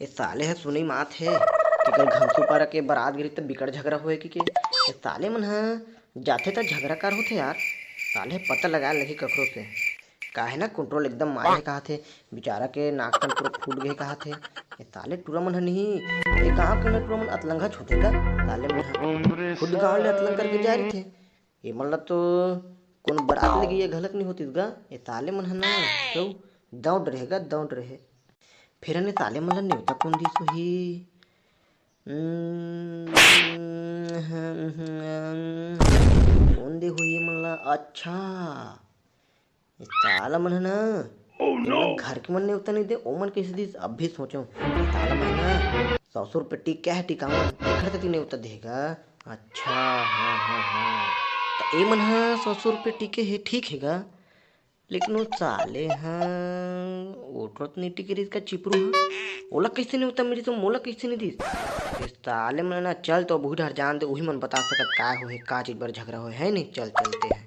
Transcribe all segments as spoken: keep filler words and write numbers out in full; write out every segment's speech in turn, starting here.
ए साले ह सुनई म आत हे कि कल घमसू पारा के बरात गे रिहिस त बिकट झगरा होए कि के। ए साले मन ह जाथे त झगरा कार होथे यार। साले ह पता लगाए लगही कखरो से। काहे ना कंट्रोल एकदम मारे हे कहाथे। बेचारा के नाक कान पूरा फूट गे कहाथे। ए साले टूरा मन ह नहीं, ए गाँव के ना टूरा मन अतलंगा होथे का? साले मन ह खुद गाँव ले अतलंग करके जाए रहिथे। ए मन ल तो कोनो बरात ले गे घलक नहीं होतिस गा। ए साले मन ह ना तो दौड़ रहे गा, दौड़ रहे। फेर ने साले मन ल नेवता कोन दिस होही? हम्म, कोन दे होही मन ल? अच्छा, ए साला मन ह ना, एमन घर के मन नेवता नहीं दे, ओमन कइसे दिस? अभी सोचो, ए साला मन ह ना, सौ सौ रुपये टिक क्या है टिकावन, एखर सेती नेवता देगा। अच्छा, हाँ, हाँ, हाँ। त ए मन ह सौ सौ रुपये टिके हे, ठीक हे गा, लेकिन वो साले ह ओटरत नहीं टिके रिहिस का चिपरू ह, ओला कइसे नेवता मिलिस, मोला कइसे नहीं दिस? ए साले मन ह ना, चल तो बहुत डर जान दे, उही मन बता सकत का होहे, का चीज बर झगरा होहे, है नहीं? चल चलते हैं।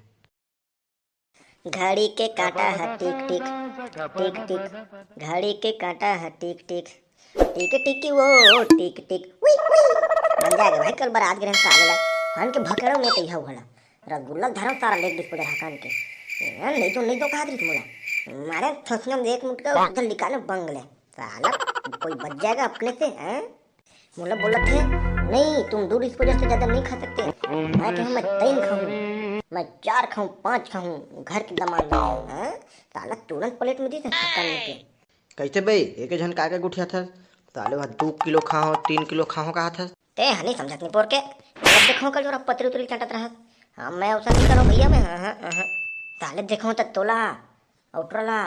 घड़ी के कांटा ह टिक टिक, टिक टिक, घड़ी के कांटा ह टिक टिक, टिक टिक वो टिक टिक, उई उई। बन जाएगा भाई, कल बरात गे रहेन साले ला, हन के भकेड़ो में तैहा उहला। रसगुल्ला धरम सारा लेग डिस्पोजल हकान के। ए, नहीं तो, नहीं तो कहा दिस मोला। मारे थसियम एक मुटका उधर लिकाने बंगले। साला कोई बच जाएगा अपने से, हैं? मोला बोलत हे, "नहीं, तुम दो डिस्पोजल से ज्यादा नहीं खा सकते।" मैं कहूँ, "मैं तीन खाऊँ, मैं चार खाऊँ, पाँच खाऊँ, घर के दामाद बने हैं।" साला तुरंत प्लेट में दिस हकान के। कइसे बे, एके झन का का गुठियाथस? साले वह दू किलो खाहो, तीन किलो खाहो कहाथस। ते ह नहीं समझत नहीं पोर के। अब देखो कल जोरा पतरी उतरी चाटत रहस। हाँ, मैं अइसन नहीं करों भैया, मैं, हाँ, हाँ, हाँ। साले देखो त तोला, अउ टोला,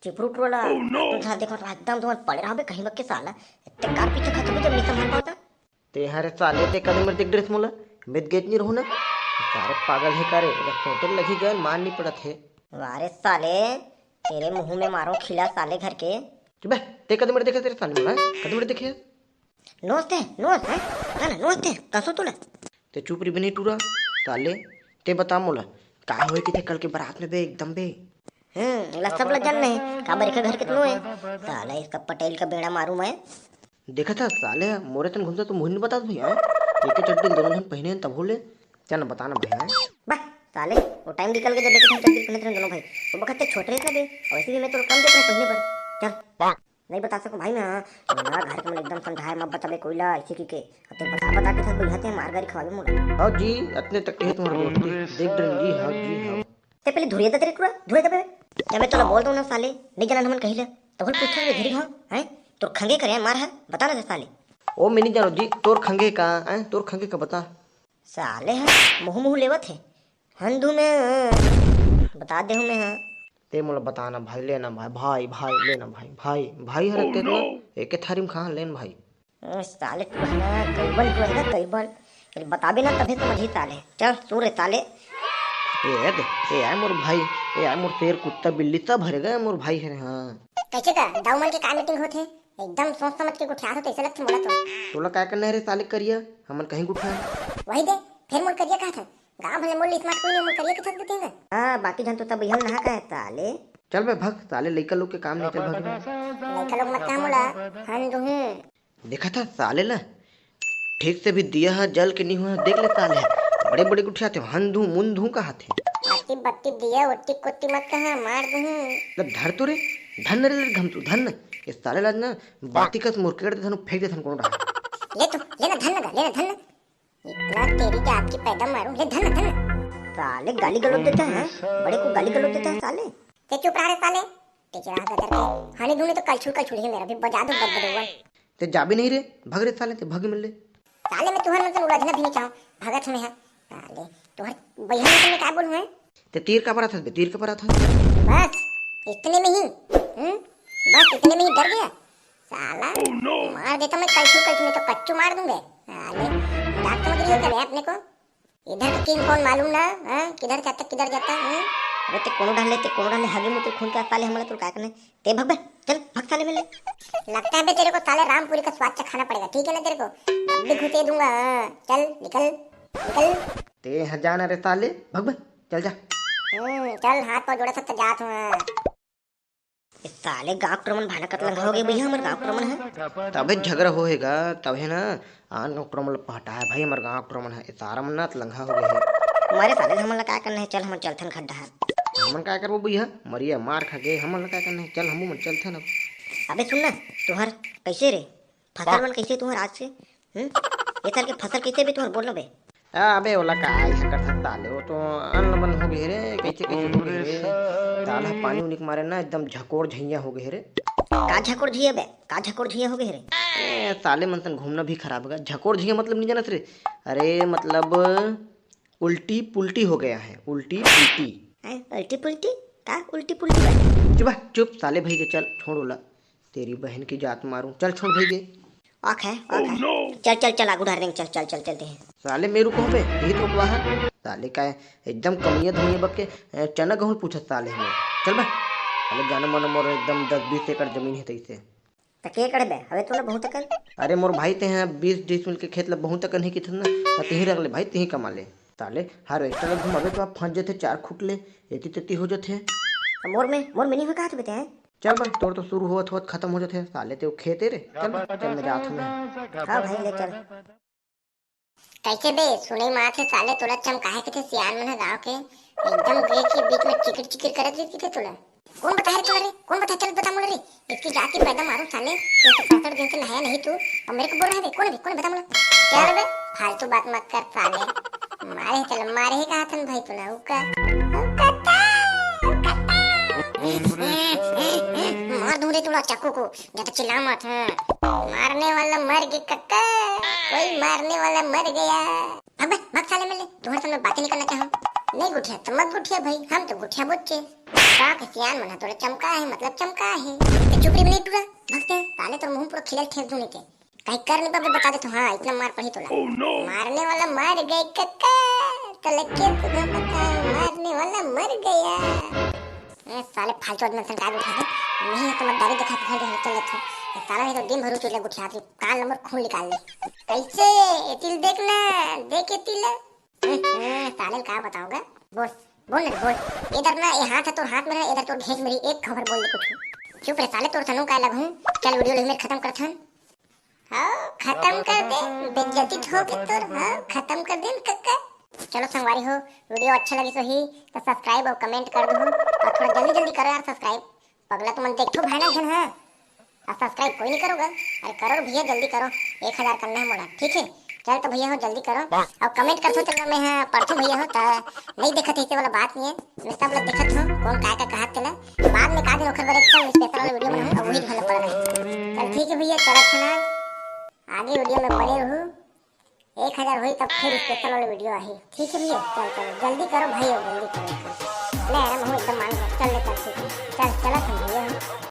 चिपरू टोला, तू झा देखो त एकदम तुमन पड़े रहबे कहीं बक्के साला। इतने कार पीछे खा चुके जब नहीं संभाल पाता। ते हरे साले, ते कदम में देख ड्रेस मोला, मैं गेट नहीं रहूँ ना। सारे पागल हे का रे, एला सोटे लगी गए, मान नहीं पड़त हे। वारे साले, तेरे मुंह में मारो खिला साले घर के। चुप बे, ते कदम में देखे तेरे साले मोला, कदम में देखे। नोच ते, नोच, हैं? ना, ना, नोच ते, कसो तोला। ते चुप रही बे नहीं टूरा, साले, ते बता मोला, का होए कि ते कल के बरात में बे एकदम बे? हम्म, ओला सब ला जानना है, काबर एकर घर कितनो है? साला, इसका पटेल का बेड़ा मारू मैं। देखा था साले, मोरे तन घूमता तो मुहिन बता भैया, एक चड्डी दोनों जन पहने हैं तब हो ले, क्या ना बताना भैया। बा, साले, वो टाइम निकल के जब देखे थे चड्डी पहने थे दोनों भाई, वो बखत ते छोटे रहे ना बे, और वैसे भी मैं तो कम देख रहा पहने पर। चल। नहीं बता सको भाई मैं, हाँ। ना घर के मन एकदम समझाए, मत बताबे कोई ला, ऐसे की के। अब ते बता, बता के सब बुझाते हैं, मार गारी खवाबे मोला। हाँ जी, अतने तक के तुम्हारे दोस्ती। देख डरन जी, हाँ जी, हाँ। ते पहले धुरिया दे तेरे टूरा, धुरिया दे बे। जब मैं तोला बोल दूँ ना साले, नहीं जाना हमन कहीं ले। तो बोल पूछो रे धीरे घाव, हैं? तोर खंगे करे मार है, बता ना रे साले। ओ मैं नहीं जानो जी, तोर खंगे का, हैं? तोर खंगे का बता। साले है, मुँह मुँह लेवत है। हंदू में, बता दे हूँ मैं, हाँ। ते मोला बताना भाई, लेना भाई, भाई, भाई, लेना भाई, भाई, भाई हर तेरे ना, एक थारी में खा लेन भाई। ओ साले, तू है ना, कैबल, तू है ना, कैबल। अरे बताबे ना, तभे समझही साले। चल, सुन रे साले। ए, ए, दे, ए, आय मोर भाई, ए, आय मोर शेर, कुत्ता, बिल्ली, सब हरे गए मोर भाई हरे, हाँ। कैसे का? दाऊ मन के का मीटिंग होथे? एकदम सोच समझ के गोठियात हो, तैसे लगथे मोला तो। तोला काय करना है रे साले करिया? हमन कहीं गुठा। वही दे, फिर मोर करिया कहा था। गाँव भले मोर ले स्मार्ट कोई नहीं, मोर करिया के छत गुठेंगे। हाँ, बाकी झन तो तब इहल नहा का है साले। चल बे भग, साले लइका लोग के काम नहीं, चल भग। लइका लोग मत कहा मोला, हन दुहूँ। देखा था साले ला, ठीक से भी दिया है, जल के नहीं हुआ, देख ले साले, बड़े बड़े गुठियाथे, हन धू, मुन धू कहाथे। अति बत्ती दिया, ओत्ती कोत्ती मत कहा, मार दूँ। लब धर तो रे, धन रे, ले घमतू, धन। ये साले ला ना, बाती कस मुरकेड़ दे थन, फेंक दे थन कोनो डहा। ले तो, ले ना धन लगा, ले ना धन। इतना तेरी के आपकी पैदा मारूं, ले धन, धन। साले गाली गलौज देता है, बड़े को गाली गलौज देता है साले। ते चुप रहा रे साले, टेचरा गदर के। हनी धुनी तो कलछुल कलछुल ही मेरा भी बजा दो बद बदौवन। ते जाबे नहीं रे, भग रे साले, ते भग मिल ले। साले मैं तुहर मन से उलझना भी नहीं चाहूँ, भगत हूँ मैं है। साले, तुहर बहिन से मैं क्या बोलूँ है? ते तीर का परा था बे, तीर का परा था। बस, इतने में ही, हम्म? बस इतने में ही डर गया। साला, मार देता मैं कलछुल कलछुल, नहीं तो कच्चू मार दूंगा। साले, मजाक समझ रही हो क्या बे अपने को? इधर का किंग कौन मालूम ना, हाँ? किधर से आता, किधर जाता, हाँ? अबे ते कोनो डाले, ते कोनो डाले, हगे मुते खून के साले हमला तो काय करने? ते भग बे, चल, भग साले मेले। लगता है बे तेरे को साले रामपुरी का स्वाद चखाना पड़ेगा, ठीक है ना तेरे को? अब भी घुसे दूंगा, हाँ? चल, निकल, निकल। ते यहाँ जाना रे साले, भग बे, चल जा। हम्म, चल, हाथ पाँव जोड़ा सब तो जात हूँ, हाँ। साले गाँव के टुरा मन भाना कत लंघा हो गे भैया, हमर गाँव के टुरा मन ह। तभे झगड़ा होहे गा, तभे ना आन गाँव के टुरा मन ल पहटाय भाई, हमर गाँव के टुरा मन ह, ए सारा मन ना लंघा हो गे हे। मारे साले हमन ल काय करना हे, चल हमन चलथन घर डहर। हमन काय करबो भैया, मरिया मार खा गे, हमन ल काय करना हे, चल हमू मन चलथन अब। अबे सुन ना, तुहर कैसे रे? फसल मन कैसे तुहर आज से? हम्म? ये साल के फसल कैसे बे तुहर, बोल ना बे। आ, अबे ओला का ऐसे करथस साले, वो तो अन्न बन हो गे रे, कैसे कैसे हो गे रे। साला पानी उनी के मारे ना एकदम झकोर झैया हो गे रे। का झकोर झैया बे? का झकोर झैया हो गे रे? ए, साले मन सन घूमना भी खराब होगा। झकोर झैया मतलब नहीं जानत रे? अरे मतलब उल्टी पुल्टी हो गया है, उल्टी पुल्टी। हैं, उल्टी पुल्टी? का उल्टी पुल्टी बे? चुप, चुप साले भाई के, चल छोड़ ओला। तेरी बहन की जात मारूं। चल छोड़ भाई गे। ओके, ओके। चल, चल, चल, आगू ढार देंगे, चल, चल, चल, चलते हैं। साले मेरू कहो बे, यही तो रुकवा है। साले का है, एकदम कमिया धमिया बक के, ए, चना गहूं पूछत साले हमें। चल बे। साले जानो मानो मोर एकदम दस बीस एकड़ जमीन है तैसे। त के करबे? हवे तो ना बहुत अकन। अरे मोर भाई ते हैं बीस डिसमिल के खेत ला बहुत अकन ही किथन ना। त तिही रख ले भाई, तिही कमा ले। साले harvester ला घुमाबे तो आप फंस जथे, चार खुट ले एती तेती हो जथे। त मोर में, मोर में नहीं हो कहा तू बेटे हैं? चल बे, तोर तो शुरू होवत होवत खत्म हो जथे साले, ते वो खेते रे। चल बे, चल मैं जात हूँ मैं। हाँ भाई, ले चल। कैसे बे, सुनई म आथे साले तोला चमकाहे कथे सियान मन ह गाँव के, एकदम देख के बीच में चिकिर चिकिर करत रहिथे तोला। कौन बताहे रे तोला रे? कौन बताहे? चल बता मोला रे। इसकी जात की पैदा मारूं साले, ये तो पैंसठ दिन से नहाया नहीं तू, और मेरे को बोल रहा है बे, कौन है बे, कौन है बता मोला। चल बे, फालतू बात मत कर साले। मारे ही चल, मारे ही कहा थन भाई तोला, हुक्का, हुक्का, हुक्का। मार दूं रे तोला चाकू को, ज्यादा चिल्ला मत, हाँ। मारने वाला मर गए कक्का, कोई मारने वाला मर गया। भाग बे, भाग साले मिले, तुम्हारे सामने बातें नहीं करना चाहूँ। नहीं गुठिया तो मत गुठिया भाई, हम तो गुठिया बुच्चे। का के सियान मन ह तोला चमका है, मतलब चमका है। ते चुप रे नहीं टूरा, भगते हैं, साले तोर मुंह पूरा खिलल ठेस दूं नहीं ते। कहीं कर नहीं पाबे, बता दे तो, हाँ, इतना मार पड़ी तोला। मारने वाला मर गए कक्का, तो लगे तुझे पता, मारने वाला मर गया। ए, साले फालतू आदमी सन का गुठिया है? नहीं है तो मत दारू दिखा के घर जा, चल लेथो। ये साला नहीं तो दिन भर उठ उठ ले गुठिया, काल नंबर खून निकाल ले। कैसे? ये तिल देख ना, देख ये तिल। हम्म, हम्म, साले का बताऊंगा? बोल, बोल ना, बोल। इधर ना ये हाथ है तोर हाथ में है, इधर तोर घेंच में रही, एक खबर बोल दे कुछ। चुप रे साले, तोर सनू का लगहूं। चल वीडियो ले मेरे खत्म करथन। हाँ, खत्म कर दे, बेइज्जती हो गई तोर, हाँ, खत्म कर दे न कक्का। चलो संगवारी हो, वीडियो अच्छा लगी सही तो subscribe और comment कर दो, और थोड़ा जल्दी जल्दी करो यार subscribe। पगला तुमन देखो भाई ना झन, हाँ, और subscribe कोई नहीं करोगा। अरे करो रे भैया, जल्दी करो, एक हजार करना है मोला, ठीक है? चल तो भैया हो, जल्दी करो और comment कर दो, चल मैं, हाँ, पढ़थूं भैया हो, ता नहीं देखत है, ऐसे वाला बात नहीं है। मैं सब लोग देखत हूँ, कौन काय का कहत तेला। बाद में का दिन ओखर बर एक ठन special वाला वीडियो बनाऊँ, अब वही ढाला पड़ रहा है। चल ठीक है भैया, चलत है ना, आगे वीडियो में बने रहू। एक हजार होई तब फिर special वाला वीडियो आही। ठीक है भैया, चल चल जल्दी करो भाई, जल्दी करो। ले यार, हम एकदम मान गए, चल ले, चल ठीक है, चल चलत हम भैया हम।